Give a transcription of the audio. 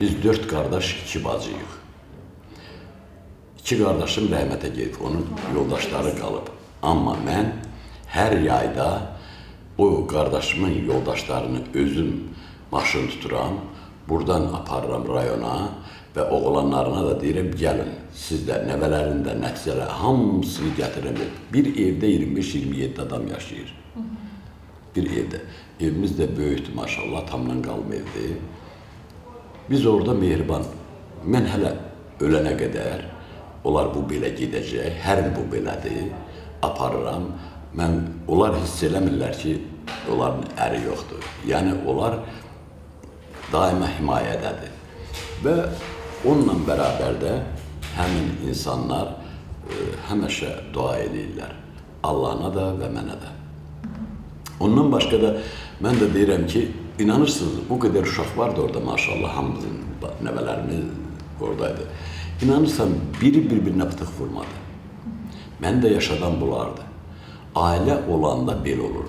Biz 4 qardaş, 2 bacıyıq. 2 qardaşım rəhmətə gedib, onun yoldaşları qalıb. Amma mən hər yayda o qardaşımın yoldaşlarını özüm maşın tuturam, buradan aparıram rayona və oğlanlarına da deyirəm, gəlin, siz də, nəvələrin də, nəticələr hamısını gətirirəm. Bir evdə 25-27 adam yaşayır. Bir evdə. Evimiz də böyükdür maşallah, tamdan qalma evdir. Biz orada mehriban. Mən hələ ölənə qədər onlar bu belə gedəcək, hər il bu belədir. Aparıram. Mən onlar hiss eləmirlər ki, onların əri yoxdur. Yəni onlar daima himayədədir. Və onunla bərabər də həmin insanlar həmişə dua eləyirlər. Allahına da və mənə də. Ondan başqa da mən də deyirəm ki, inanırsınız, bu qədər uşaq vardı orada maşallah, hamımızın nəvələrimiz oradaydı. İnanırsan, biri bir-birinə pıtıq vurmadı. Mən də yaşadan bulardı. Ailə olanda belə olur.